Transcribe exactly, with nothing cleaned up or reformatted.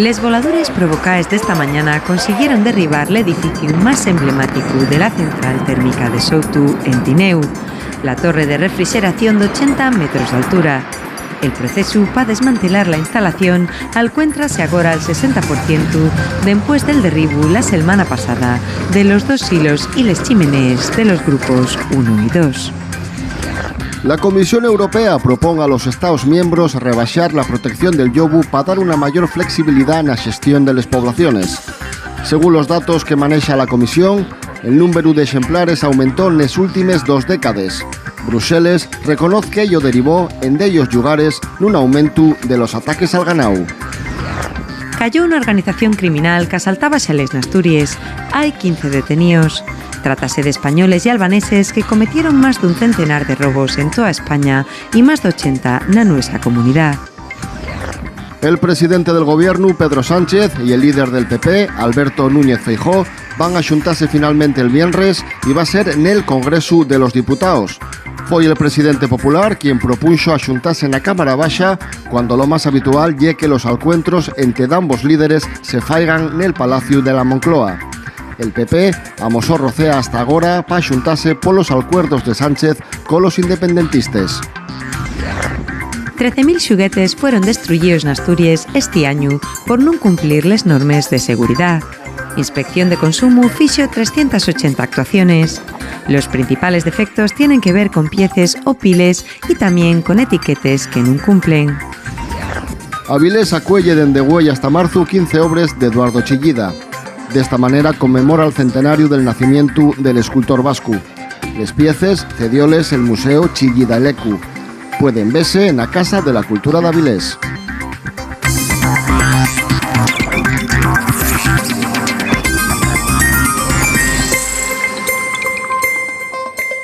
Les voladures provocaes d'esta mañana consiguieron derribar l'edificiu más emblemáticu de la central térmica de Soutu, en Tineu, la torre de refrixeración d'ochenta metros d'altura. El procesu pa desmantelar la instalación alcuéntrase agora al sesenta por cientu, dempués del derribu la selmana pasada de los dos silos y les chimenees de los grupos unu y dos. La Comisión Europea propón a los Estaos miembros rebaxar la protección del llobu pa dar una mayor flexibilidá na xestión de les poblaciones. Según los datos que manexa la Comisión, el númberu d'exemplares aumentó nes últimes dos décades. Bruxeles reconoz qu'ello derivó, en dellos llugares, nun aumentu de los ataques al ganáu. Cayó una organización criminal qu'asaltaba xales n'Asturies. Hai quince deteníos. Trátase d'españoles y albaneses que cometieron más d'un centenar de robos en toa España y más d'ochenta na nuesa comunidá. El presidente del gobiernu, Pedro Sánchez, y el líder del P P, Alberto Núñez Feijóo, van a xuntase finalmente el vienres y va ser nel Congresu de los Diputaos. Foi el presidente popular quien propunxo a xuntase na Cámara Baxa, cuando lo más habitual ye que los alcuentros ente dambos líderes se faigan nel Palaciu de la Moncloa. El P P amosó rocea hasta agora pa xuntase polos alcuerdos de Sánchez colos independentistes. Trece mil xuguetes fueron destruyíos n'Asturies esti añu por nun cumplir les normes de seguridá. Inspección de Consumu fixo trescientas ochenta actuaciones. Los principales defectos tienen que ver con pieces o piles y tamién con etiquetes que nun cumplen. Avilés acueye dende güei hasta marzu quince obres d'Eduardo Chillida. D'esta manera conmemora el centenariu del nacimientu del escultor vascu. Les pieces cedióles el Museu Chillida Lecu. Pueden vese na Casa de la Cultura d'Avilés.